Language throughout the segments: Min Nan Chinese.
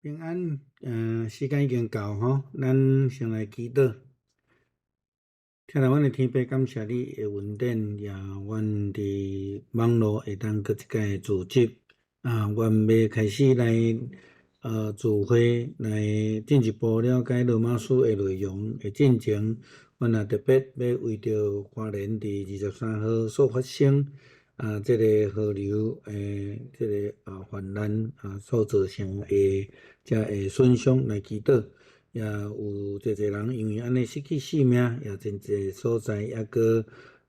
平安，時間已經到吼，咱先來祈禱。疼愛阮的天父，感謝你的恩典，也阮佇網路會當閣一擺聚集。啊，阮欲開始來聚會來進一步了解羅馬書的內容的進前，阮也特別欲為著花蓮佇23號所發生啊，這个河流的這个泛濫啊所造成的這个損傷來祈禱，也有濟濟人因為按呢失去性命，也真濟所在猶閣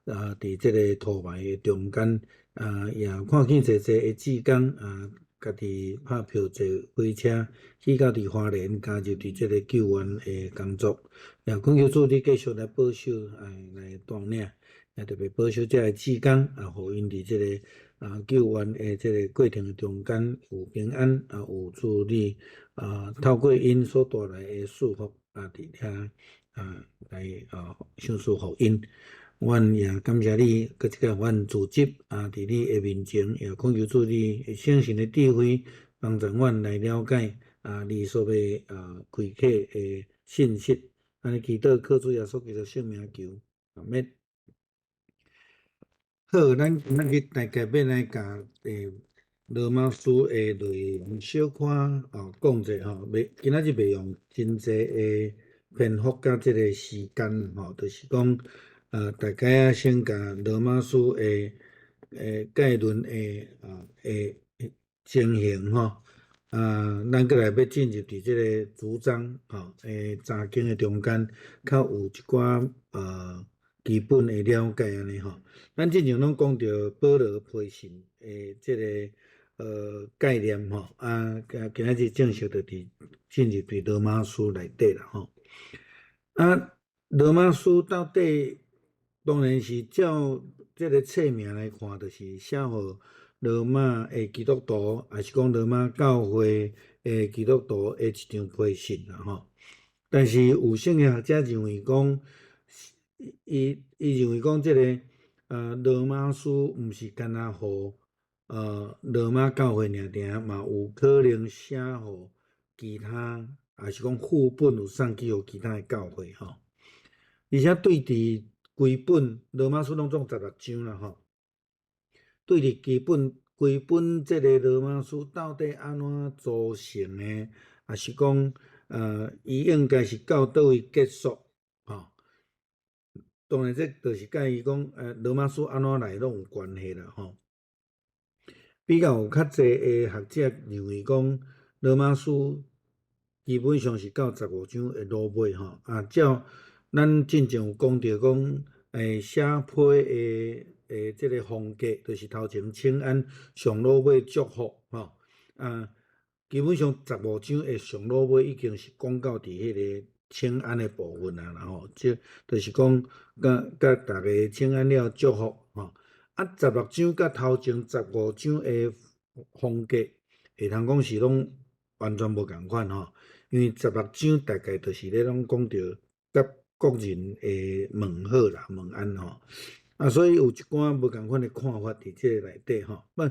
啊佇這个塗埋的中間，啊也看見濟濟的志工啊，家己拍票坐火車去到佇花蓮，加入佇這个救援的工作，也懇求主你繼續來保守，來帶領。也特別保守這个志工，啊，予𪜶佇這个救援的這个過程中間有平安，啊，有主你透過𪜶所帶來的祝福，啊，佇遐來賞賜予𪜶。阮也感謝你，閣一擺阮組織啊，佇你的面前，也懇求主你聖神的智慧，幫助阮來了解你所欲開啟的信息。按呢祈禱，靠主耶穌基督聖名求，阿們。好，咱今仔日大概欲來共羅馬書的內容小可講者吼，袂今仔日袂用真濟的篇幅佮這个時間吼，就是講大概仔先共羅馬書的概論的情形吼，啊，咱閣來欲進入佇這个主章吼的查經的中間，較有一寡基本的了解按呢吼。咱之前攏講著保羅批信的這个概念吼，啊，今仔日正式就佇進入佇羅馬書內底啦吼。啊，羅馬書到底當然是照這个冊名來看，就是寫予羅馬的基督徒，抑是講羅馬教會的基督徒的一張批信啦吼。但是有聖經學者認為講，伊認為講這个羅馬書毋是干焦予羅馬教會爾爾，嘛有可能寫予其他，抑是講副本有送去予其他的教會吼。而且對佇規本羅馬書攏總16章啦吼，對佇基本規本這个羅馬書到底按怎組成的，抑是講伊應該是到佗位結束吼？當然，這就是佮伊講，羅馬書按怎來攏有關係啦吼。比較有較濟的學者認為講，羅馬書基本上是到15章的落尾吼。啊，照咱進前有講著講，寫批的這个風格，就是頭前請安，上落尾祝福吼。啊，基本上十五章的上落尾已經是講到佇彼个請安的部分啊啦吼，這就是講，佮逐家請安了祝福吼。啊，16章佮頭前十五章的風格，會通講是攏完全無仝款吼。因為十六章大概就是咧攏講著佮各人的問好啦、問安吼。啊，所以有一寡無仝款的看法佇這个內底吼。不，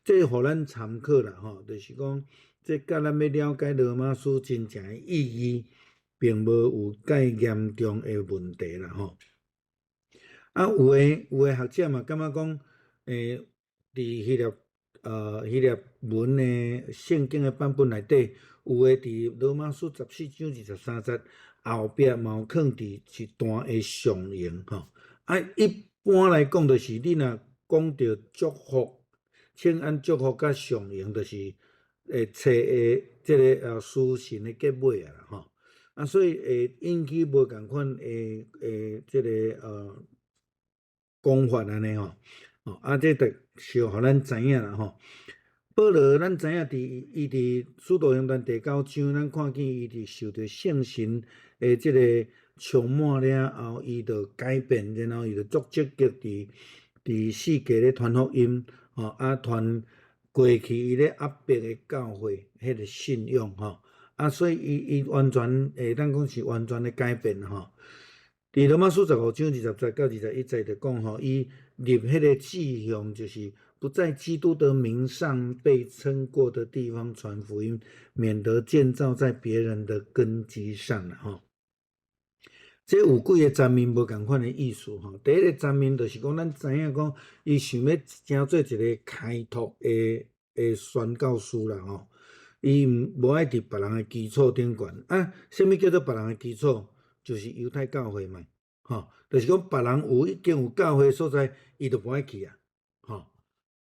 這予咱參考啦吼，就是講，這佮咱欲了解羅馬書真正的意義，並無有蓋嚴重的問題啦吼。啊，有的學者嘛感覺講，佇希臘文的聖經的版本內底，有的佇羅馬書14章23節後壁嘛有囥佇一段的上行吼。啊，一般來講，就是你若講著祝福、請安祝福佮上行，就是冊的這个書信的結尾啊吼。啊，所以會引起無仝款的這个講法按呢吼。哦，啊，這就小予咱知影啦吼。保羅，咱知影佇伊佇使徒行傳第九章，咱看見伊佇受著聖神的這个充滿了後，伊就改變，然後伊就足積極佇世界咧傳福音，吼，啊，傳過去伊咧壓迫的教會彼个信仰吼。啊，所以伊完全會當講是完全的改變吼。佇羅馬書15章20節到21節就講吼，伊立彼个志向就是不在基督的名上被稱過的地方傳福音，免得建造在別人的根基上啦吼。這有幾个層面無仝款的意思吼。第一个層面就是講，咱知影講，伊想欲成做一个開拓的宣教師啦吼。伊毋無愛佇別人的基礎頂懸啊。啥物叫做別人的基礎？就是猶太教會嘛，吼，就是講別人有已經有教會所在，伊就無愛去啊，吼。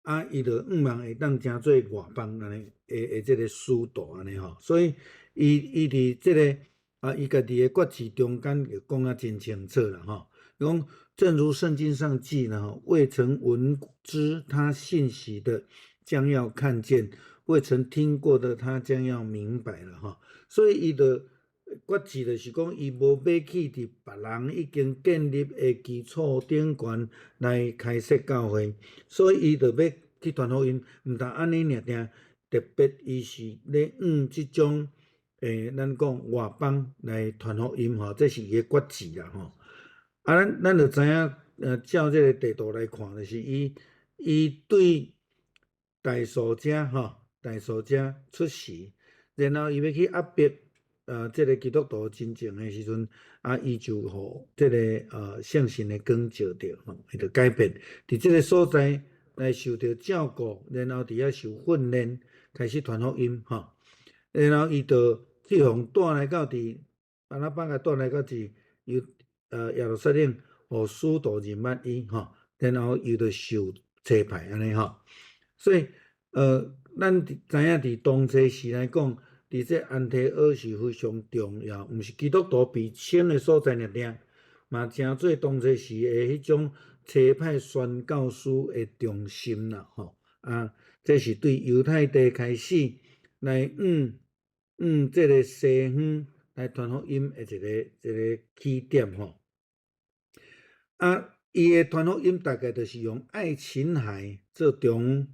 啊，伊就向望會當成做外邦按呢的這个使徒按呢吼。所以伊佇這个啊，伊家己的決志中間就講啊真清楚啦吼。伊講正如聖經上記呢，吼，未曾聞知他信息的，將要看見；未曾聽過的，他將要明白了吼。所以伊就決志就是講，伊無欲去佇別人已經建立的基礎頂懸來開設教會，所以伊就欲去傳福音。毋但按呢爾爾，特別伊是咧向這種咱講外邦來傳福音吼，這是伊的決志啦吼。啊，咱就知影，照這個地圖來看，就是伊對大數遮吼，大數遮出席，然後伊欲去壓迫這個基督徒真正的時陣，啊，伊就予這个聖神的光照著吼，伊就改變，佇這个所在來受著照顧，然後佇遐受訓練，開始傳福音吼，然後伊就去予帶來到佇巴拿巴共帶來到佇耶路撒冷，予使徒認捌伊吼，然後伊就受差派按呢吼，所以咱知影佇當初時來講，佇這安提阿是非常重要，毋是基督徒被稱的所在爾爾，嘛成做當初時的彼種差派宣教師的中心啦吼。啊，這是對猶太地開始來向這个西方來傳福音的一个起點吼。啊，伊的傳福音大概就是用愛琴海做中，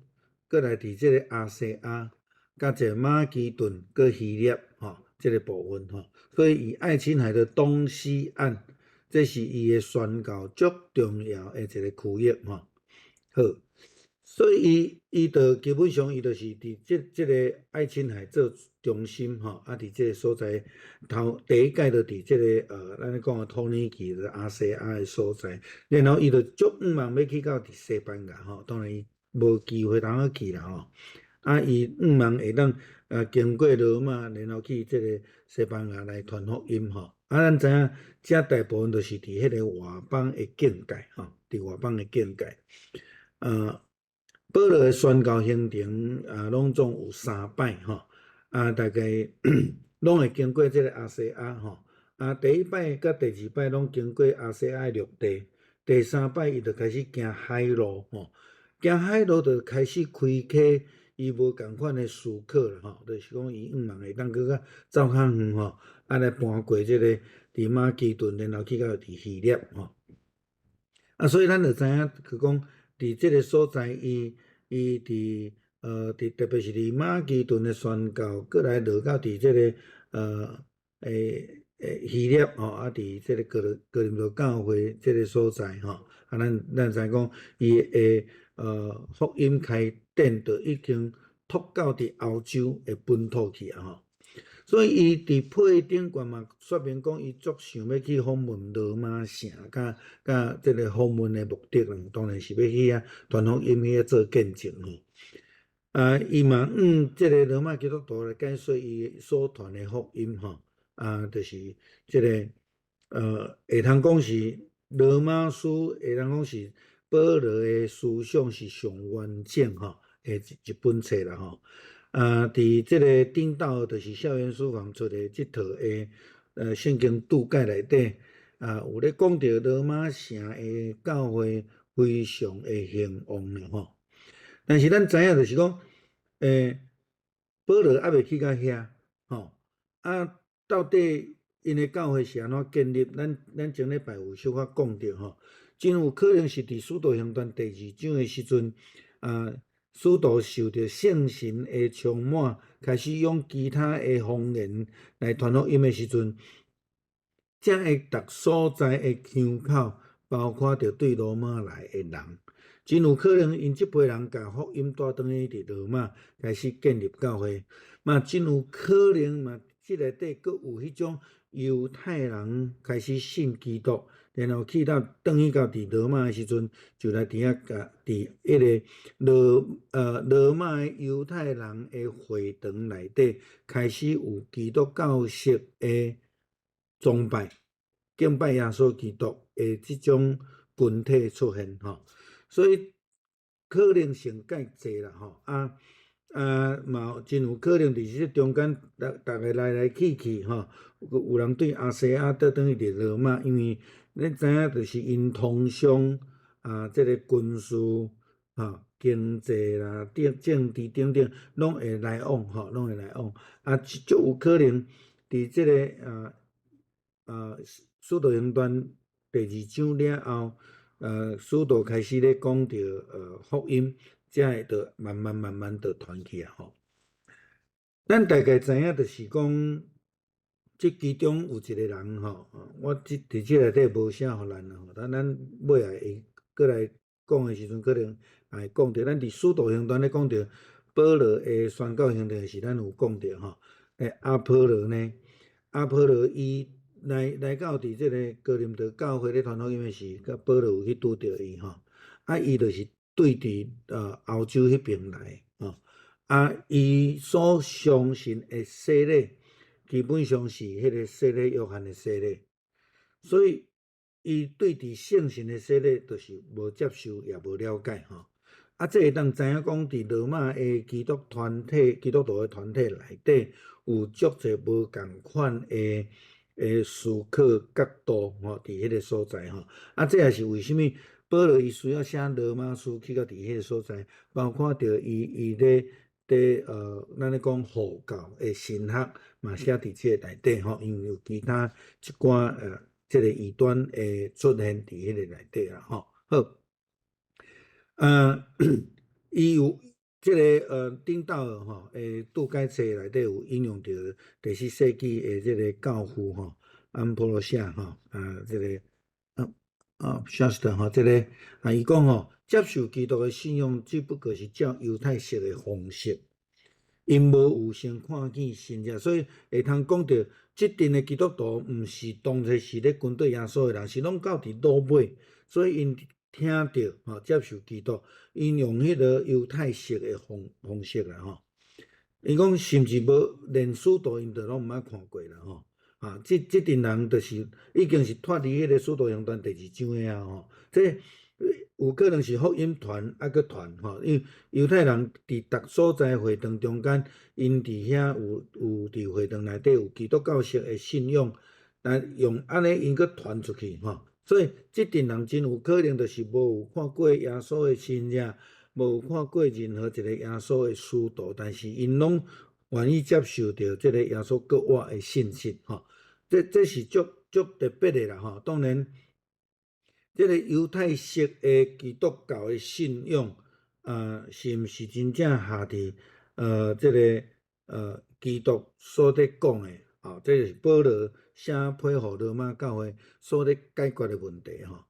閣來佇這个亞細亞。佮這馬其頓、閣希臘吼，這个部分吼，所以以愛琴海的東西岸，這是伊的宣教足重要的一个區域吼。好，所以伊就基本上伊就是佇這个愛琴海做中心吼，啊，佇這个所在頭第一擺就佇這个咱咧講的土耳其、亞細亞的所在，然後伊就足向望欲去到佇西班牙吼，當然伊無機會通好去啦吼。啊，伊向望會當經過羅馬，然後去這个西班牙來傳福音吼。啊，咱知影，遮大部分都是佇彼个外邦的境界吼，佇外邦的境界。保羅的宣教行程啊，攏總有三擺吼，啊，大概攏會經過這个亞細亞吼。啊，第一擺佮第二擺攏經過亞細亞陸地，第三擺伊就開始行海路吼，行海路就開始開啟伊無仝款的思考啦吼，就是講伊向望會當閣較走較遠吼，啊來搬過這个佇馬其頓，然後去到佇希臘吼。啊，所以咱就知影，去講佇這个所在，伊佇特別是佇馬其頓的宣教，閣來落到佇這个希臘吼，啊，佇這个哥林多教會這个所在吼，啊，咱知講伊的福音開展就已經拓到佇歐洲的本土去啊吼，所以伊佇批頂懸嘛，說明講伊足想欲去訪問羅馬城，佮這个訪問的目的啦，當然是欲去遐傳福音，去遐做見證吼。啊，伊嘛向這个羅馬基督徒來解說伊所傳的福音吼，啊，就是這个會通講是羅馬書，會通講是保羅的思想是上完整吼的一本冊啦吼。啊，佇這个頂斗就是校園書房出的這套的聖經注解內底，啊，有咧講著羅馬城的教會非常的興旺啦吼。但是咱知影就是講，保羅猶未去到遐，吼，啊，到底𪜶的教會是按怎建立？咱前禮拜有小可講著吼，真有可能是佇使徒行傳第二章的時陣，啊，使徒受著聖神的充滿，開始用其他的方言來傳福音的時陣，才會逐所在的腔口，包括著對羅馬來的人。真有可能𪜶這批人共福音帶轉去佇羅馬開始建立教會，嘛真有可能嘛，這內底閣有彼種猶太人開始信基督，然後去到轉去到佇羅馬的時陣，就來佇遐共佇彼个羅馬的猶太人的會堂內底開始有基督教式的崇拜，敬拜耶穌基督的這種群體出現吼，所以可能性蓋濟啦吼，啊啊嘛真有可能佇這中間，逐逐个來來去去吼，有人對亞細亞倒轉去佇羅馬，因為咱知影就是𪜶通商啊，這个軍事吼、經濟啦、政治等等，攏會來往吼，攏會來往。啊，足有可能佇這个使徒行傳第二章了後，使徒開始咧講著福音，才會著慢慢慢慢著傳去啊吼。咱大概知影就是講，這其中有一个人吼，我這佇這內底無寫予咱啦吼，但咱尾仔會閣來講的時陣，可能會講著。咱佇使徒行傳咧講著保羅的宣教行動時，咱有講著吼。阿波羅呢？阿波羅伊來到佇這个哥林多教會咧傳福音的時，佮保羅有去拄著伊吼。啊，伊就是對佇歐洲彼邊來吼。啊，伊所相信的洗禮，基本上是彼个洗禮約翰的洗禮，所以伊對佇聖神的洗禮，就是無接受也無了解吼。啊，這會當知影講，佇羅馬的基督團體、基督徒的團體內底，有足濟無仝款的思考角度吼，佇彼个所在吼。啊，這也是為啥物保羅伊需要寫羅馬書去到佇彼个所在，包括著伊咧咱咧講護教的神學嘛寫佇這个內底吼，因為有其他一寡這个異端會出現佇彼个內底啦吼。好，伊有這个頂頭吼，注解冊內底有引用著第四世紀的這个教父吼，安波羅西亞吼，啊，這个Schuster 吼，這个啊，伊講吼，接受基督的信仰，只不過是照猶太式的方式，𪜶無有先看見神跡，所以會通講著，這陣的基督徒毋是當初是咧跟隨耶穌的人，是攏到佇落尾，所以𪜶聽著吼，接受基督，𪜶用彼个猶太式的方式啦吼。伊講甚至無連使徒𪜶都攏毋捌看過啦吼。啊，這陣人就是已經是脫離彼个使徒行傳第二章的啊吼。這有可能是福音傳啊閣傳吼，因為猶太人佇逐所在會堂中間，𪜶佇遐有佇會堂內底有基督教式的信仰，但用按呢𪜶閣傳出去吼。所以這陣人真有可能就是無有看過耶穌的神跡，無有看過任何一个耶穌的使徒，但是𪜶攏願意接受著這个耶穌復活的信息吼。這是足足特別的啦吼。當然，這个猶太式的基督教的信仰，是毋是真正合佇這个基督所咧講的？哦，這是保羅寫批予羅馬教會所咧解決的問題吼。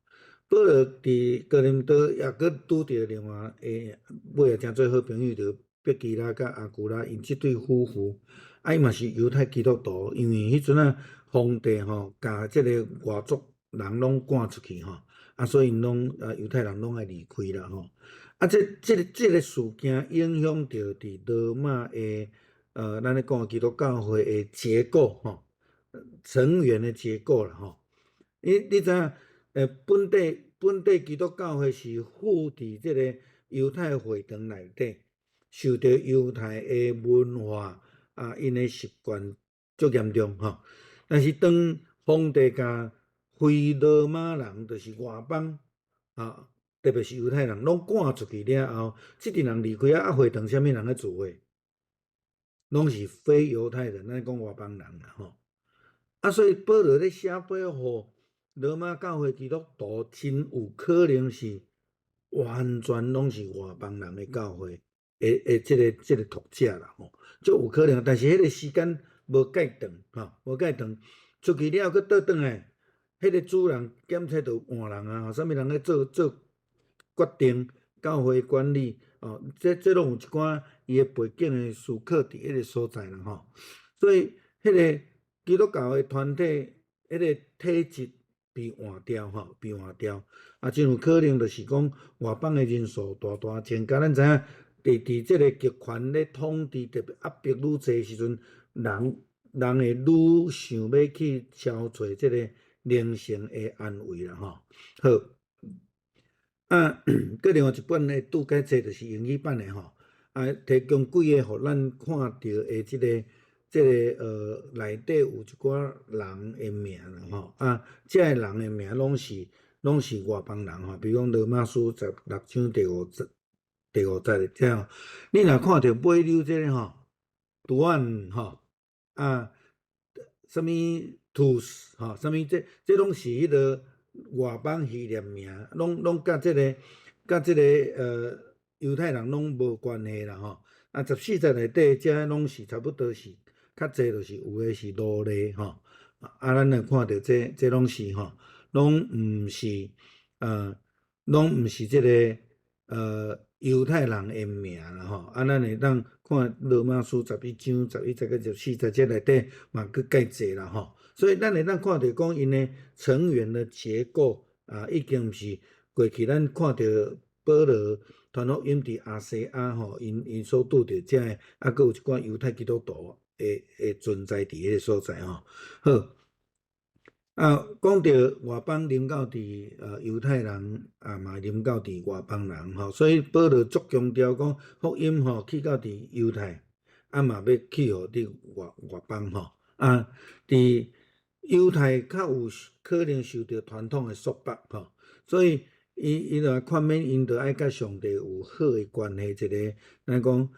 保羅佇哥林多也閣拄著另外的尾仔成做好朋友，著百基拉佮亞居拉𪜶這對夫婦，啊，伊嘛是猶太基督徒，因為彼陣仔皇帝吼，共這个外族人攏趕出去吼，啊，所以𪜶攏猶太人攏愛離開啦吼。啊，這個事件影響著佇羅馬的咱咧講基督教會的結構吼，成員的結構啦吼。你知影？本地基督教會是附佇這個猶太會堂內底，受著猶太的文化啊，𪜶的習慣足嚴重吼。但是當皇帝共非羅馬人，就是外邦啊，特別是猶太人，攏趕出去了後，這陣人離開啊，啊會堂啥物人咧聚會？攏是非猶太人，咱講外邦人啦吼。啊，所以保羅咧寫批予羅馬教會基督徒，真有可能是完全攏是外邦人的教會的這個讀者啦吼，足有可能。但是彼个時間無蓋長吼，無蓋長，出去了後閣倒轉來，彼個主人檢測就換人啊，啥物人咧做決定，教會管理哦，這攏有一寡伊的背景的思考佇彼个所在啦吼。所以，彼个基督教的團體，彼个體質被換掉吼，被換掉。啊，真有可能就是講外邦的人數大大增加。咱知影，佇這个極權咧統治，特別壓迫愈濟時陣，人會愈想欲去搜揣這个靈性的安慰啦吼。好，啊，閣另外一本的注解冊就是英語版的吼，啊，提供幾个予咱看著的這個內底有一寡人的名啦吼，啊，這个人的名攏是外邦人吼，比如講羅馬書16章第五節的這樣，你若看著尾溜這个吼，圖案吼，啊，啥物圖斯吼，啥物這攏是彼个外邦希臘名，攏佮這個猶太人攏無關係啦吼。啊，14節內底這攏是差不多是較濟，就是有的是奴隸吼。啊，咱來看著這攏是吼，攏毋是這个猶太人的名啦吼。啊，咱會當看羅馬書11章11節到14節，這內底嘛閣較濟啦吼。所以咱會當看著講𪜶的成員的結構啊，已經毋是過去咱看著保羅傳福音佇亞細亞吼，𪜶所拄著這个，啊，閣有一寡猶太基督徒的存在佇彼个所在吼。好，啊，講著外邦臨到佇猶太人，啊嘛臨到佇外邦人吼，所以保羅足強調講福音吼去到佇猶太，啊嘛欲去予佇外邦吼，啊，佇猶太較有可能受著傳統的束縛吼，所以伊就勸勉𪜶著愛佮上帝有好的關係，一个咱講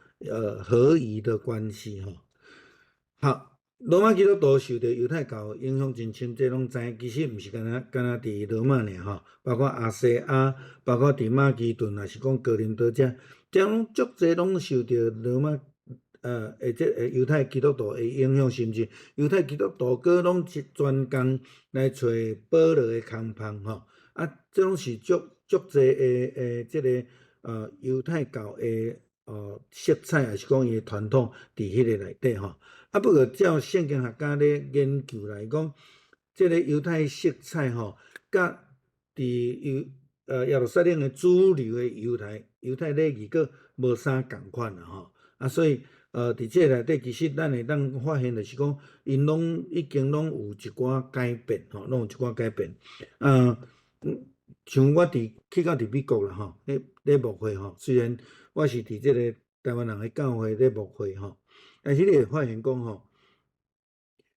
合宜的關係吼。好，羅馬基督徒受著猶太教影響真深，這攏知。其實毋是干焦佇羅馬爾吼，包括亞細亞，包括佇馬其頓，抑是講哥林多遮，這攏足濟攏受著羅馬或者猶太基督徒的影響，甚至猶太基督徒閣攏專工來揣保羅的空縫吼。啊，這攏是足足濟的這个猶太教的色彩，抑是講伊的傳統佇彼个內底吼。啊，不過照聖經學家咧研究來講，這个猶太色彩吼，佮佇耶路撒冷的主流的猶太禮儀閣無啥仝款啦吼。啊，所以佇這內底，其實咱會當發現，就是講，𪜶攏已經攏有一寡改變吼，攏有一寡改變。像我佇去到佇美國啦吼，咧牧會吼，雖然我是佇這个台灣人的教會咧牧會吼，但是你會發現講吼，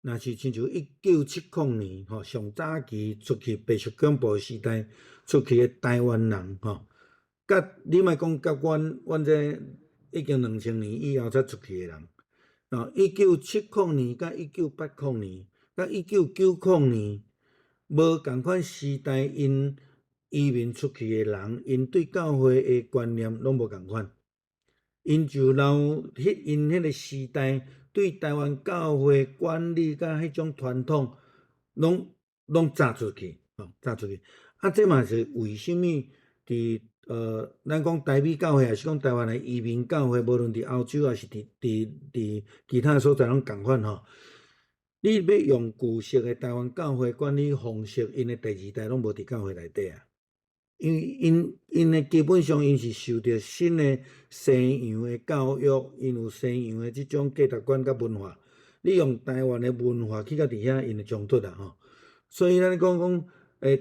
若是親像1970年吼，上早期出去白色恐怖時代出去的台灣人吼，佮你莫講佮阮這已經2000年以後才出去的人，啊，1970年佮1980年，佮1990年，無仝款時代，𪜶移民出去的人，𪜶對教會的觀念攏無仝款，𪜶就留彼𪜶彼个時代對台灣教會管理佮彼種傳統，攏炸出去，吼，炸出去。啊，這嘛是為啥物佇咱講台美教會，抑是講台灣的移民教會，無論佇歐洲，抑是佇其他所在攏仝款吼。你欲用舊式的台灣教會管理方式，𪜶的第二代攏無佇教會內底啊。因為𪜶的基本上，𪜶是受著新的西洋的教育，𪜶有西洋的這種價值觀佮文化。你用台灣的文化去到佇遐，𪜶會衝突啊吼。所以咱講講，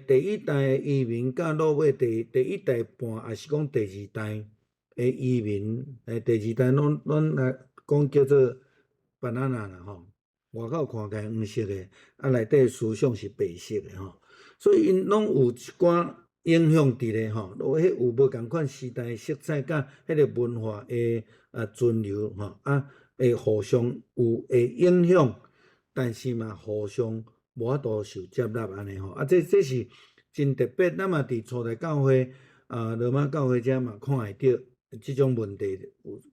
第一代移民佮落尾第一代半，抑是講第二代的移民，第二代攏咱來講叫做 banana 啦吼。外口看起來黃色的，啊內底思想是白色的吼。所以𪜶攏有一寡影響佇咧吼，彼有無仝款時代色彩佮彼个文化的存留吼，啊會互相有會影響，但是嘛互相無法度受接納按呢吼，啊這是真特別，咱嘛佇初代教會啊羅馬教會遮嘛看會著這種問題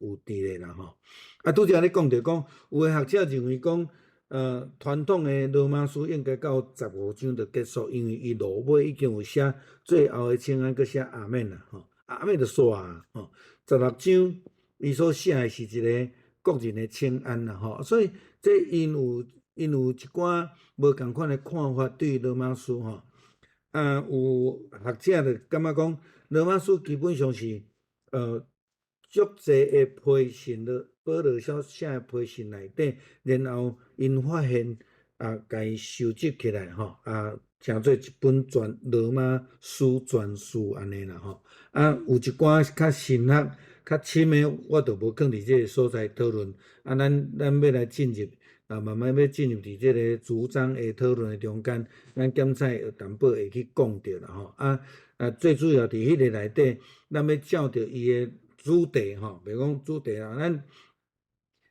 有佇咧啦吼。啊拄才咧講著講，有的學者認為講，傳統的羅馬書應該到15章就結束，因為伊落尾已經有寫最後的請安，閣寫阿們啦吼。啊，按呢就煞啊，吼，16章伊所寫的是一个個人的請安啦，吼，所以這𪜶有一寡無仝款的看法對羅馬書吼，啊，有學者就感覺講羅馬書基本上是足濟的批信的保羅所寫的批信內底，然後𪜶發現啊，共伊收集起來吼，啊，成做一本全羅馬書全書按呢啦吼。啊，有一寡較深學、較深的，我就無囥佇這个所在討論。啊，咱欲來進入啊，慢慢欲進入佇這个主張的討論的中間，咱檢採有淡薄會去講著啦吼。啊，最主要佇彼个內底，咱欲照著伊的主題吼，袂講主題啦，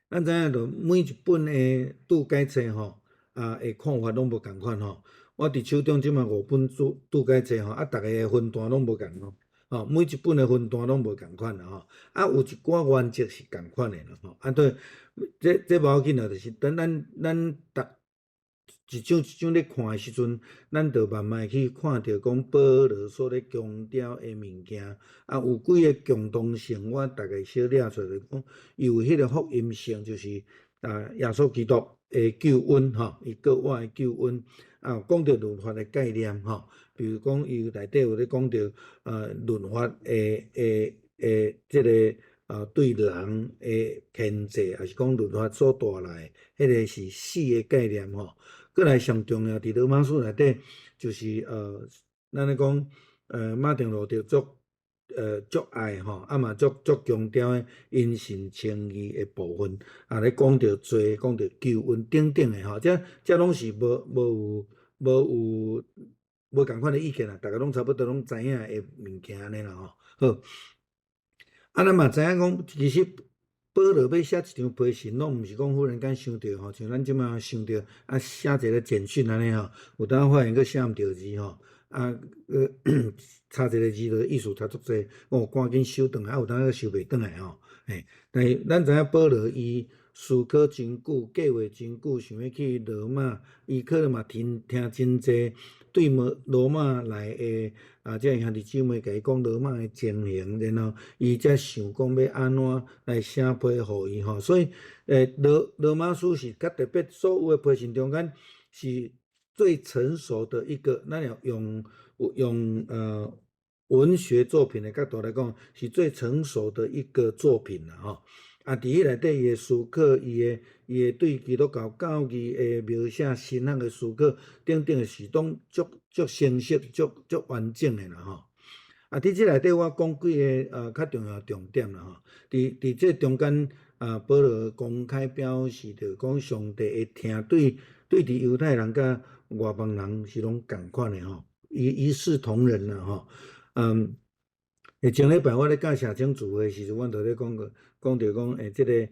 咱知影著每一本的注解冊吼，啊，的看法攏無仝款吼。我佇手中這馬五本注解冊吼，啊，逐个的分段攏無仝咯，吼，每一本的分段攏無仝款啦吼。啊，有一寡原則是仝款的啦吼。啊，對，這無要緊啦，就是等咱逐一章一章咧看的時陣，咱就慢慢去看著講保羅所咧強調的物件，啊，有幾个共同性，我大概小掠出來講，伊有彼个福音性，就是啊，耶穌基督的救恩吼，伊閣我的救恩，啊，講著律法的概念吼，比如講伊內底有咧講著律法的這个啊對人的牽制，抑是講律法所帶來的彼个是死的概念吼。閣來上重要，佇羅馬書內底，就是咱咧講，馬丁路德足愛吼，啊嘛足強調的因信稱義的部分，啊咧講著罪，講著救恩等等的吼，這攏是無仝款的意見啦，逐家攏差不多攏知影的物件按呢啦吼。好，啊咱嘛知影講，其實保羅欲寫一張批信，攏毋是講忽然間想著吼，像咱這馬想著啊寫一个簡訊按呢吼，有當發現閣寫毋著字吼，啊差一个字就意思差足濟，哦趕緊收轉來，啊有當閣收袂轉來吼，嘿，但是咱知影保羅伊思考真久，計劃真久，想欲去羅馬，伊可能嘛聽真濟對羅馬來的啊，這兄弟姊妹共伊講羅馬的情形，然後伊才想講欲按怎來寫批予伊吼，所以羅馬書是較特別，所有的批信中間是最成熟的一個，咱若用文學作品的角度來講，是最成熟的一個作品啦吼。啊，佇彼內底伊的思考，伊的對基督教教義的描寫、神學的思考等等，是攏足清晰、足完整的啦吼。啊，佇這內底我講幾个較重要重點啦吼。佇這中間啊，保羅公開表示著講上帝的疼對佇猶太人佮外邦人是攏仝款的吼，一視同仁啦吼。前禮拜我咧教社青聚會時陣，阮就咧講過，講著講這个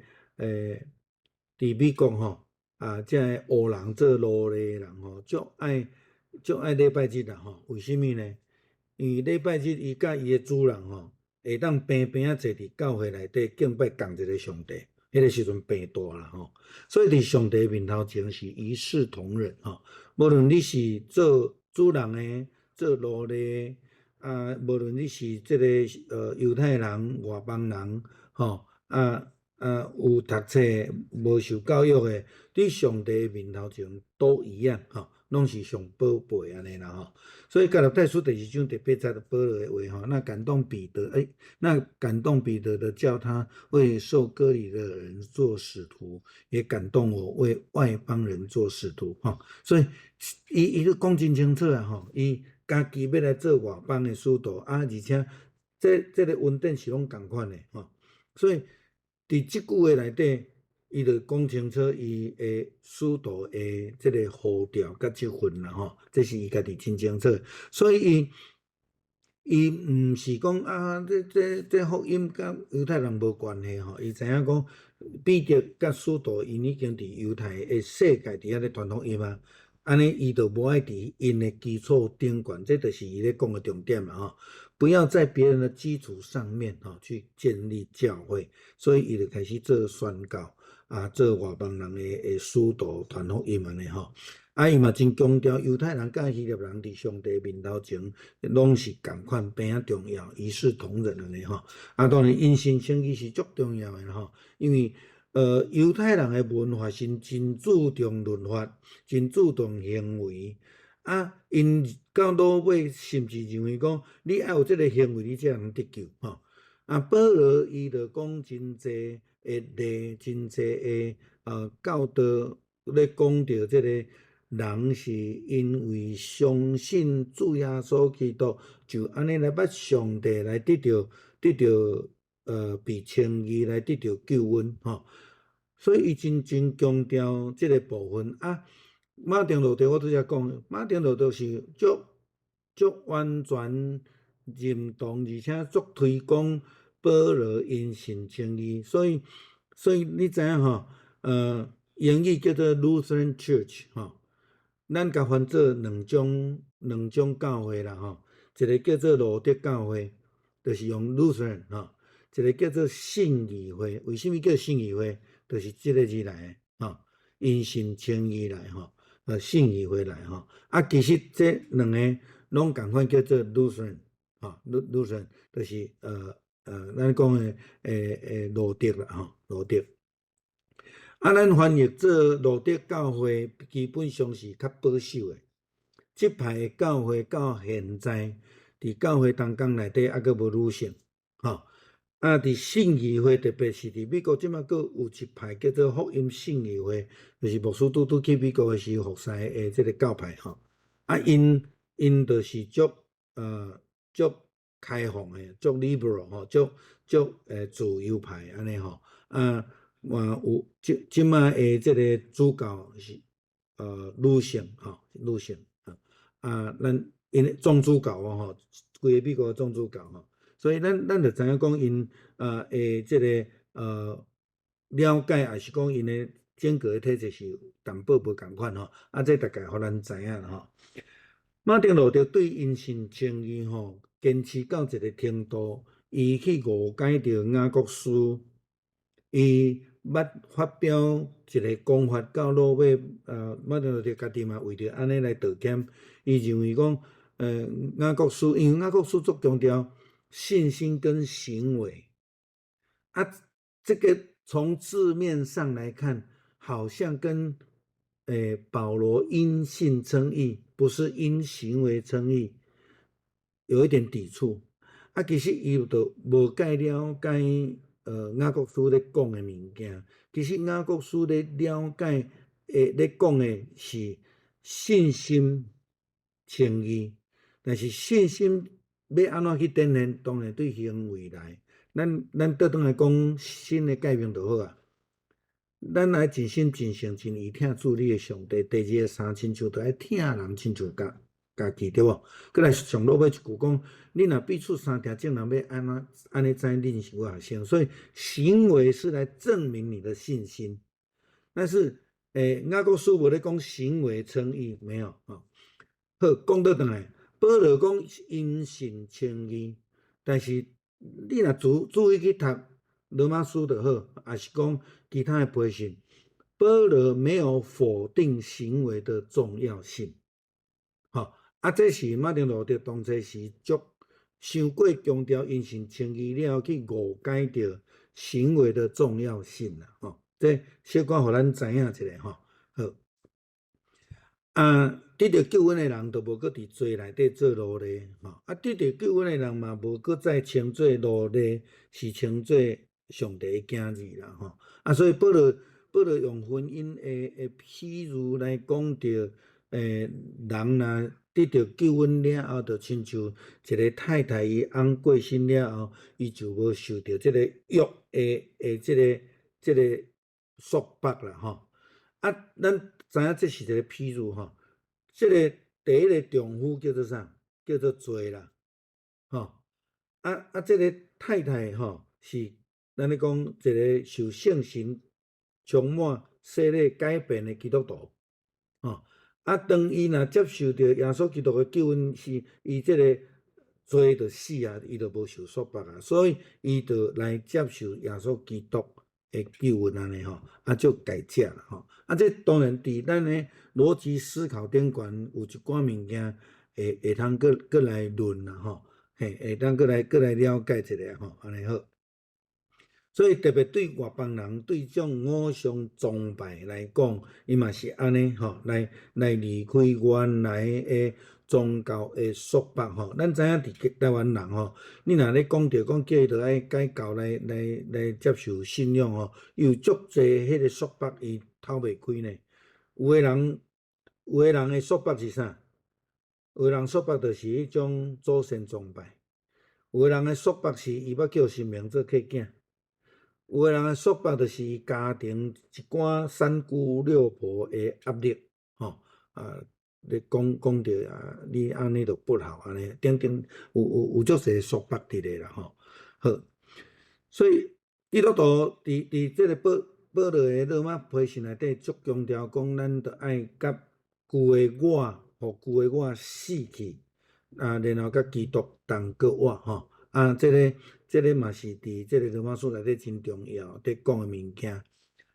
佇美國吼，啊，這个黑人做奴隸的人吼，足愛禮拜日啦吼。為啥物呢？因為禮拜日伊佮伊的主人吼，會當平平仔坐佇教會內底敬拜仝一个上帝。彼个時陣病大啦吼，所以佇上帝面頭前是一視同仁吼。無論你是做主人的、做奴隸的，啊，無論你是這个猶太人、外邦人，吼，啊有讀冊、無受教育的，佇上帝面頭前都一樣吼，攏是上寶貝按呢啦吼。所以加拉太書第二章第八節保羅的話吼，那感動彼得，那感動彼得的，叫他為受割禮的人做使徒，也感動我為外邦人做使徒，吼。所以伊都講真清楚啊，吼，伊家己欲來做外邦的使徒，啊，而且這个恩典是攏仝款的，吼。所以佇這句話內底，伊就講清楚伊的使徒的這个呼召佮職分啦，吼，這是伊家己真清楚。所以伊毋是講啊，這福音佮猶太人無關係吼，伊知影講彼得佮使徒𪜶已經佇猶太的世界佇遐咧傳福音啊，按呢伊就無愛佇𪜶的基礎頂懸，這就是伊咧講的重點啦吼。不要在別人的基礎上面吼去建立教會，所以伊就開始做宣告。啊做外邦人的使徒傳福音按呢吼。啊，伊嘛真強調猶太人佮希臘人佇上帝面頭前攏是仝款平仔重要，一視同仁按呢吼。啊，當然因信稱義是足重要的吼，因為猶太人的文化是真注重律法，真注重行為。啊，𪜶到落尾甚至認為講，你愛有這个行為，你才通得救吼。啊，保羅伊就講真濟的例，真濟的教導咧講著這个人是因為相信主耶穌基督，就按呢來捌上帝來得著被稱義來得著救恩吼。所以伊真真強調這个部分啊。馬丁路德我拄才講，馬丁路德是足足完全認同，而且足推廣保羅因信稱義，所以你知影吼？英語叫做 Lutheran Church 吼，咱共翻做兩種教會啦吼，一个叫做路德教會，就是用 Lutheran 吼，一个叫做信義會。為啥物叫信義會？就是這个字來的吼，因信稱義來吼。信義會來吼，啊，其實這兩個攏仝款叫做 Lutheran，吼，Lutheran 就是咱講的路德啦吼，路德。啊，咱翻譯做路德教會，基本上是較保守的。這派的教會到現在，佇教會同工內底猶閣無女性，吼。啊，佇信義會，特別是佇美國，這馬閣有一派叫做福音信義會，就是牧師拄拄去美國的時候服侍的這个教派吼。啊，𪜶就是足開放的，足 liberal 吼，足足自由派按呢吼。啊，嘛有這這馬的這个主教是女性吼，女性啊。啊，咱𪜶總主教哦吼，規个美國總主教吼。所以咱就知影講𪜶的這个了解，抑是講𪜶的整個的體制是有淡薄無仝款吼。啊，這大概予咱知影吼。馬丁路德對因信稱義吼，堅持到一个程度，伊去誤解著雅各書，伊捌發表一个講法，到落尾，馬丁路德家己嘛為著按呢來道歉。伊認為講，雅各書，因為雅各書足強調信心跟行為，啊，這个從字面上來看，好像跟保羅因信稱義，不是因行為稱義，有一點抵觸。啊，其實伊就無蓋了解雅各書咧講的物件。其實雅各書咧了解咧講的是信心稱義，但是信心欲按怎去展現，當然對行為來。咱倒轉來講新的誡命就好啊。咱愛盡心盡性盡意疼主你的上帝。第二个相親像著愛疼人親像家己，對無？閣來上落尾一句講，你若彼此相疼，眾人欲按怎按呢知恁是我學生？所以行為是來證明你的信心。但是，雅各書無咧講行為稱義，沒有吼。好，講倒轉來，保羅講因信稱義，但是你若注意去讀羅馬書就好，抑是講其他的批信，保羅沒有否定行為的重要性。吼，啊，這是馬丁路德當初時足傷過強調因信稱義了後，去誤解著行為的重要性啦。吼，這小可予咱知影一下吼。好，啊，得著救恩的人，就無閣佇罪內底做奴隸，吼。啊，得著救恩的人嘛，無閣再稱做奴隸，是稱做上帝的囝兒啦，吼。啊，所以保羅用婚姻的譬喻來講著，人若得著救恩了後，就親像一个太太伊翁過身了後，伊就無受著這个約的這个束縛啦，吼。啊，咱知影這是一个譬喻吼。這个第一个丈夫叫做啥？叫做罪啦，吼。啊，這个太太吼，是咱咧講一个受聖神充滿、洗禮改變的基督徒，吼。啊，當伊若接受著耶穌基督的救恩，是伊這个罪就死啊，伊就無受束縛啊，所以伊就來接受耶穌基督。的救恩按呢吼，啊足解釋啦吼。啊，這當然佇咱的邏輯思考頂懸有一寡物件會通閣來論啦吼，嘿，會當閣來了解一下吼，按呢好。所以特別對外邦人，對這種偶像崇拜來講，伊嘛是按呢吼，來離開原來的宗教的束縛吼。咱知影佇台灣人吼，你若咧講著講叫伊著愛改教來接受信仰吼，有足濟彼個束縛，伊透袂開呢。有的人的束縛是啥？有的人束縛就是彼種祖先崇拜，有的人的束縛是伊欲叫神明做契囝。有的人的束縛就是伊家庭一寡三姑六婆的壓力，吼啊，咧講講著啊，你按呢就不好按呢，等等，有足濟束縛佇咧啦，吼。好，所以基督徒佇這個保羅的羅馬批信內底足強調講，咱著愛佮舊的我，予舊的我死去，啊，然後佮基督同閣活，吼。啊，這個嘛是佇這個羅馬書內底真重要，佇講的物件。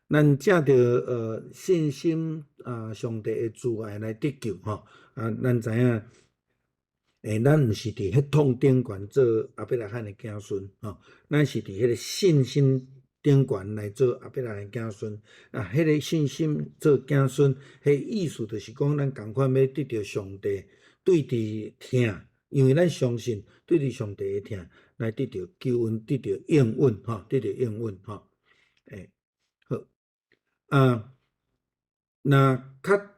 咱藉著信心啊，上帝的慈愛來得救吼。啊，咱知影，咱毋是佇血統頂懸做亞伯拉罕的子孫吼，咱是佇彼個信心頂懸來做亞伯拉罕的子孫。啊，彼個信心做子孫，彼意思就是講，咱仝款欲得著上帝對佇疼，因為咱相信對佇上帝的疼來得著救恩，得著應允吼，得著應允吼。好，啊，若較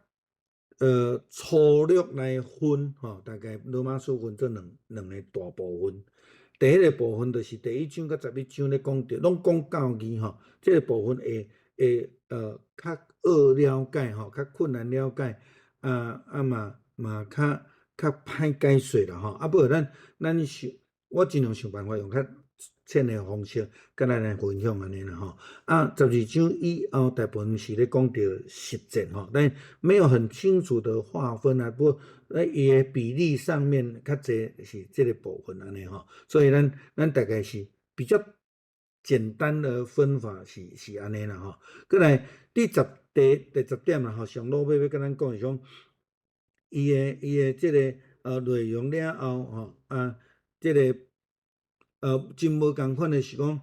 粗略來分吼，大概羅馬書分做兩個大部分。第一個部分就是第一章佮11章咧講著，攏講教義吼，這個部分會較惡了解吼，較困難了解，啊啊嘛較歹解說啦吼。啊，不過咱想，我盡量想辦法用較淺的方式，佮咱來分享按呢啦吼。啊，12章以後大部分是咧講著實踐吼，但沒有很清楚的劃分啊。不過咧伊的比例上面較濟是這個部分按呢吼，所以咱大概是比較簡單的分法是按呢啦吼。閣來第十點啦吼，上落尾欲佮咱講是講，伊的這個內容了後吼，啊，這個真無仝款的是講，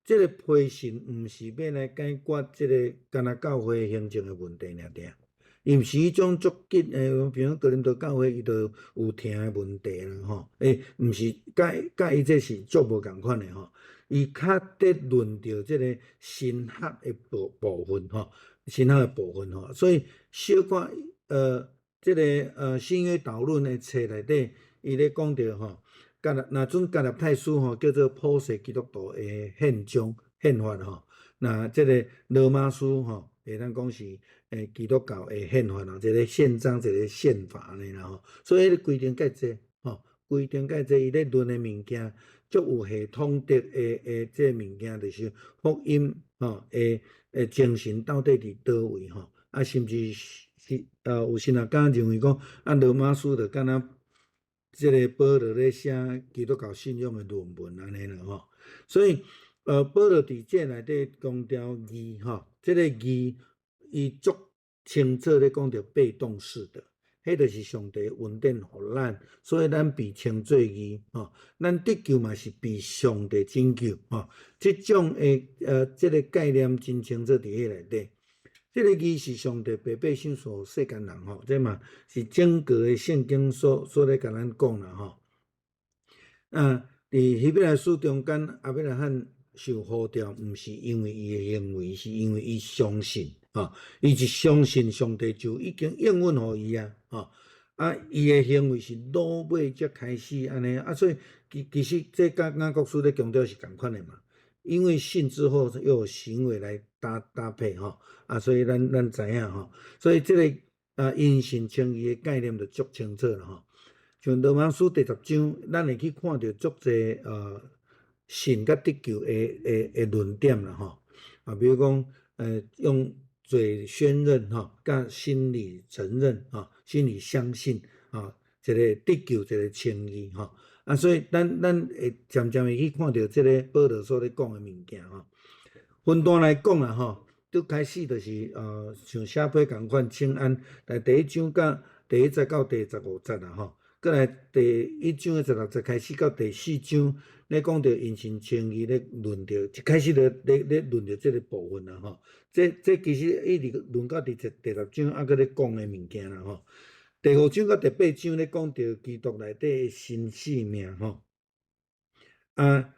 這個批信毋是欲來解決這個干焦教會行政的問題爾爾，伊毋是彼種足緊的，比如講哥林多教會伊就有疼的問題啦吼，毋是，佮伊這是足無仝款的吼，伊較佇論著這個神學的部分吼，神學的部分吼，所以小可這個新約導論的冊內底，伊咧講著吼，若準加拉太書吼，叫做普世基督徒的憲章憲法吼，若這個羅馬書吼，會當講是基督教的憲法啦，一個憲章，一個憲法按呢啦吼，所以彼個規定較濟吼，規定較濟，伊咧論的物件，足有系統的這個物件，就是福音吼的精神到底佇佗位吼，啊，甚至是有時若敢認為講，啊，羅馬書就敢若這個保羅咧寫基督教信仰的論文按呢啦吼，所以保羅佇這內底強調義吼，這個義伊足清楚咧講著被動式的，彼就是上帝恩典予咱，所以咱被稱做義吼，咱得救嘛是被上帝拯救吼，這種的這個概念真清楚佇彼內底。這個義是上帝白白賞賜世間人吼，這嘛是整個的聖經所咧共咱講啦吼。啊，佇希伯來書中間，亞伯拉罕受呼召，毋是因為伊的行為，是因為伊相信吼，伊一相信上帝就已經應允予伊啊，吼。啊，伊的行為是落尾才開始按呢，啊，所以其實這佮雅各書咧強調是仝款的嘛。因為信之後又有行為來搭配吼，啊，所以咱知影吼，所以這個啊因信稱義的概念就足清楚啦吼。像羅馬書第10章，咱會去看著足濟信佮得救的論點啦吼。啊，比如講用嘴宣認吼，佮心裡承認吼，心裡相信啊，一個得救，一個稱義吼。啊，所以咱會漸漸會去看著這個保羅所咧講的物件吼。分段來講啦吼，拄開始就是像寫批仝款請安，來第一章甲第一節到第15節啦吼，閣來第一章的十六節開始到第四章，咧講著因信稱義咧論著，一開始咧咧咧論著這个部分啦吼。這其實一直論到佇第十章，猶閣咧講的物件啦吼。第五章到第八章咧講著基督內底的新生命吼。啊，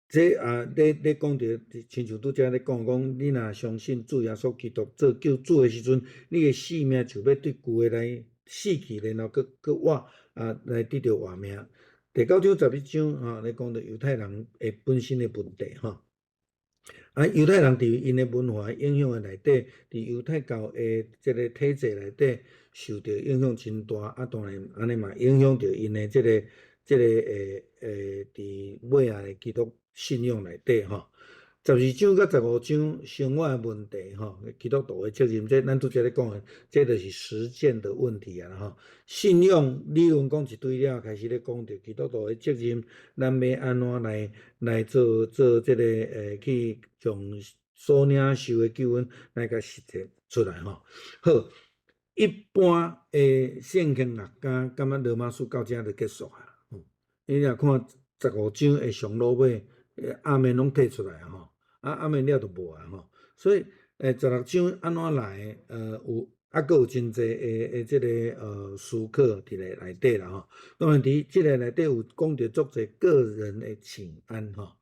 這啊咧咧講著，親像拄才咧講講，你若相信主耶穌基督做救主的時陣，你的生命就欲對舊的來死去，然後閣閣活啊，來得著活命。第九章、11章吼，咧講著猶太人的本身的問題吼。啊，猶太人佇𪜶的文化影響的內底，佇猶太教的這个體制內底受著影響真大，啊，當然按呢嘛影響著𪜶的這个佇尾仔的基督信仰內底吼。12章佮15章生活的問題吼，基督徒的責任，這咱拄才咧講的，這就是實踐的問題啊吼。信仰理論講一堆了，開始咧講著基督徒的責任，咱欲按怎來來做做這个去將所領受的救恩來共實踐出來吼。好，一般的聖經學家感覺羅馬書到遮就結束啊。你若看十五章的上落尾，阿們攏提出來吼。啊，阿們了就無啊吼，所以十六章按怎來？有猶閣有真濟的這个思考佇咧內底啦吼。當然佇這个內底有講著足濟個人的請安吼。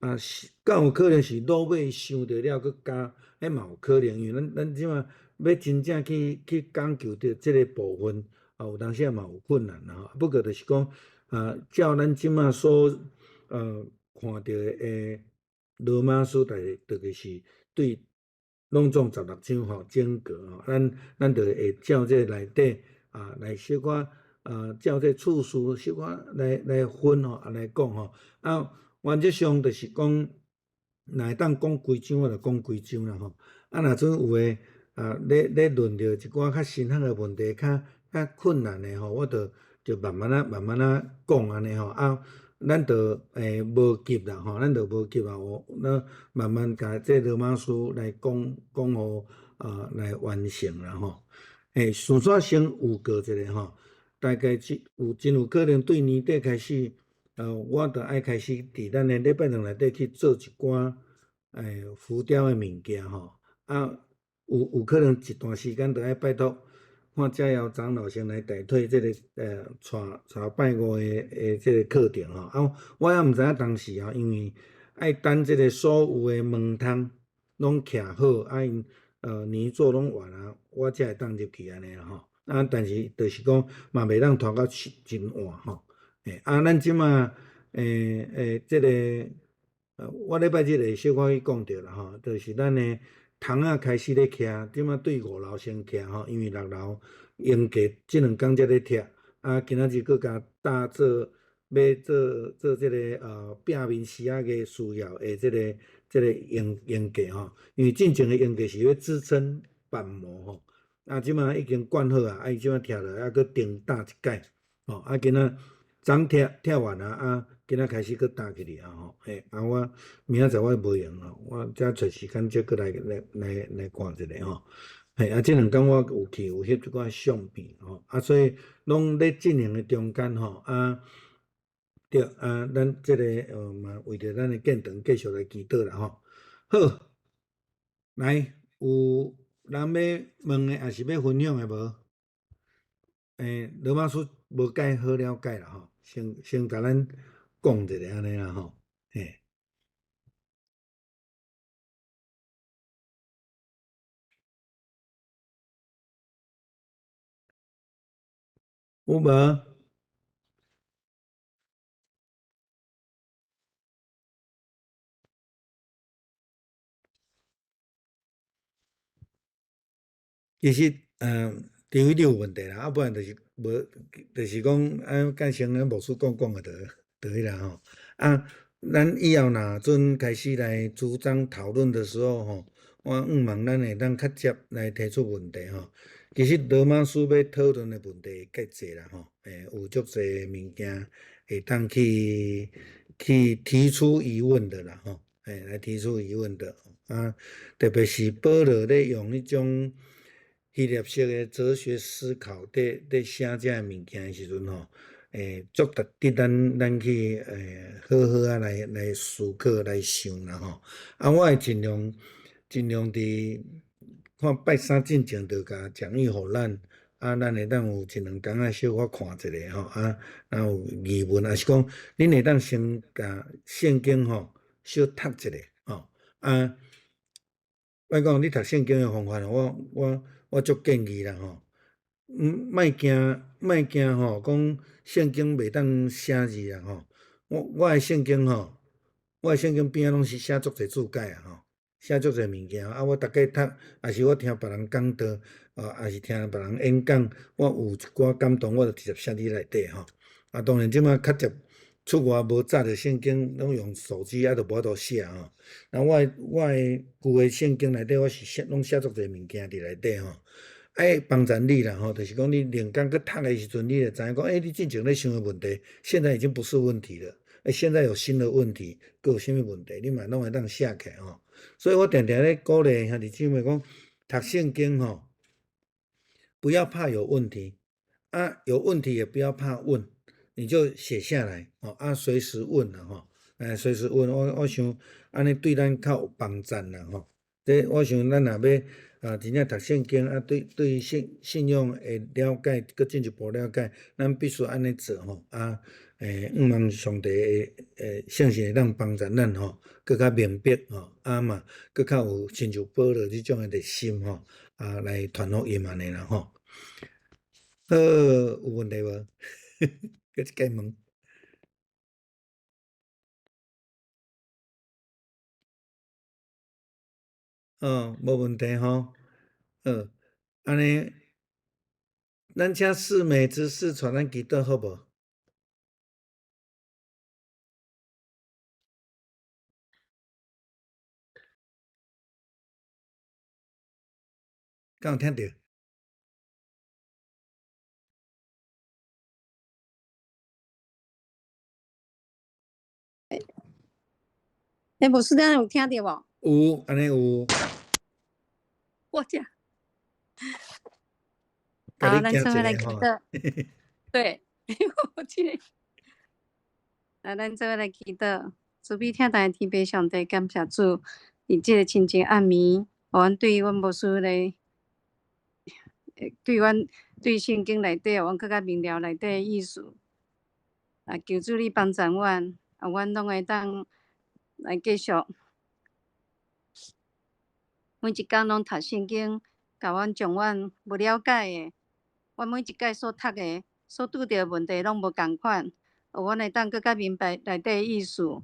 啊，是敢有可能是落尾想著了閣加，彼嘛有可能，因為咱這馬欲真正去去講究著這个部分，啊，有當時仔嘛有困難啦吼。不過就是講，啊，照咱這馬所看著的羅馬書，大特別是對攏總十六章吼，整個吼，咱就會照這內底啊來小可啊照這次序小可來來分吼，啊來講吼。啊，原則上就是講，若會當講規章，我就講規章啦吼。啊，若陣有的啊，咧咧論著一寡較深刻的問題，較較困難的吼，我就就慢慢仔慢慢仔講按呢吼。啊，咱就無急啦吼，咱就無急啊，有咱慢慢共這羅馬書來講講予啊來完成啦吼。順煞先預告一下吼，大概真有真有可能對年底開始，我就愛開始佇咱的禮拜堂內底去做一寡浮雕的物件吼。啊，有可能一段時間就愛拜託看佳瑤長老先來代替這个帶帶拜五的這个課程吼。啊，我猶毋知影當時吼，因為愛等這个所有的門窗攏徛好，啊𪜶泥做攏完啊，我才會當入去按呢啦吼。啊，但是就是講嘛袂當拖到真晚吼。啊，咱這馬這个我禮拜日會小可去講著啦吼，就是咱的窗仔開始咧徛，這馬對五樓先徛吼，因為六樓用過這兩工才咧拆，啊，今仔日閣共搭做欲做做這个壁面施壓的需要的這个這个用用架吼，因為進前的用架是欲支撐板模吼，啊，這馬已經灌好啊，啊，伊這馬拆落來，猶閣重搭一擺，吼，啊，今仔昨拆拆完啊，啊，今仔開始閣搭起來啊吼，啊，我明仔載我無閒吼，我才揣時間才閣來來來來看一下吼，啊，這兩工我有去有翕一寡相片吼，啊，所以攏咧進行的中間吼，啊，對，啊，咱這个嘛為著咱的建堂繼續來祈禱啦吼。好，來，有人欲問的，抑是欲分享的無？羅馬書無解好了解啦吼，先先共咱講一下按呢啦吼，有無？其實，除非你有問題啦，啊，不然就是無，就是講，啊，甲先咱牧師講講個就就彼啦吼。啊，咱以後若陣開始來主張討論的時候吼，我向望咱會當較捷來提出問題吼。其實羅馬書欲討論的問題較濟啦吼，有足濟物件會當去去提出疑問的啦吼。嘿，來提出疑問的啊，特別是保羅咧用彼種希臘式的哲學思考，佇寫這个物件的時陣吼，足值得咱去好好仔來思考來想啦吼。啊，我會盡量佇看拜三進前就共講義予咱，啊，咱會當有一兩工仔小可看一下吼，啊，若有疑問，抑是講恁會當先共聖經吼小讀一下吼，啊，我講你讀聖經的方法，我足建議啦吼，莫驚莫驚吼，講聖經袂當寫字啦吼，我的聖經吼，我的聖經邊仔攏是寫足濟注解啊吼，寫足濟物件，啊，我逐擺讀，抑是我聽別人講道，啊，抑是聽別人演講，我有一寡感動，我就直接寫佇內底吼。啊，當然這擺較捷出外無紮著聖經，攏用手機啊，就無法度寫吼。啊，我的舊的聖經內底，我是寫攏寫足濟物件佇內底吼。愛幫助你啦吼，就是講你靈感閣讀的時陣，你就知影講，欸，你進前咧想的問題，現在已經不是問題了。欸，現在有新的問題，閣有啥物問題，你嘛攏會當寫起來吼。所以我定定咧鼓勵兄弟姊妹講，讀聖經吼，不要怕有問題，啊，有問題也不要怕問，你就寫下來，哦，啊，隨時問啦吼，欸，隨時問，我想按呢對咱較有幫助啦吼。這我想咱若欲啊，真正讀聖經啊，對信仰的了解，閣進一步了解，咱必須按呢做吼，啊，向望上帝的聖神會當幫助咱吼，閣較明白吼，啊嘛，閣較有親像保羅這種的熱心吼，啊，來傳福音按呢啦吼。好，有問題無？閣一擺問。哦，無問題吼。好，按呢，咱請四美執事帶咱祈禱好無？敢有聽著？欸，牧師，你有聽著無？有，按呢有。我遮。好，咱做伙來祈禱。對，我這個。來，咱做伙來祈禱。慈悲疼愛的天父上帝，感謝主，佇這個清靜暗暝，予阮對阮牧師咧，對阮對聖經內底，予阮閣較明了內底的意思。啊，求主你幫助阮，啊，阮攏會當來繼續。每一工攏讀聖經，共阮將阮無了解的，阮每一擺所讀的、所拄著的問題攏無仝款，予阮會當閣較明白內底的意思，予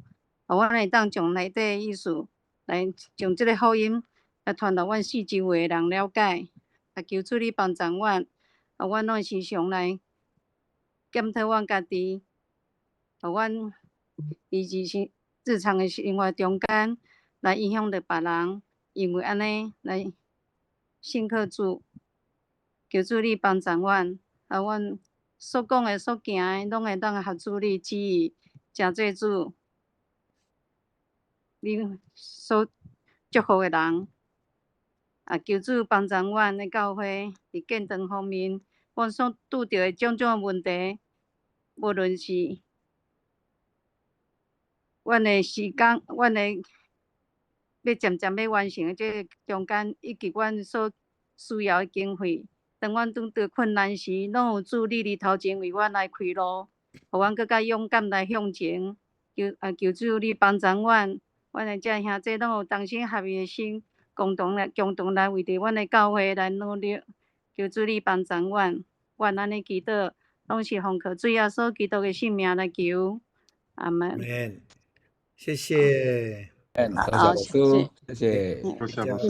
阮會當將內底的意思來將這个福音來傳予阮四周圍的人了解。啊，求主你幫助阮，予阮攏時常來檢討阮家己，予阮佇日常的生活中間來影響著別人。因為按呢來信靠主，求主你幫助阮，啊，阮所講的、所行的，攏會當合主你旨意，成做主你所祝福的人。啊，求主幫助阮的教會佇建堂方面，阮所拄著的種種的問題，無論是阮的時間，阮的欲漸漸欲完成的這个中間，以及阮所需要的經費，當阮拄著困難時，攏有主你佇頭前為阮來開路，予阮閣較勇敢來向前。求主你幫助阮，阮的這兄弟攏有同心合意的心，共同來為著阮的教會來努力。求主你幫助阮，阮按呢祈禱，攏是奉靠主耶穌基督的聖名來求。阿門。謝謝。多謝牧師，謝謝。多謝牧師。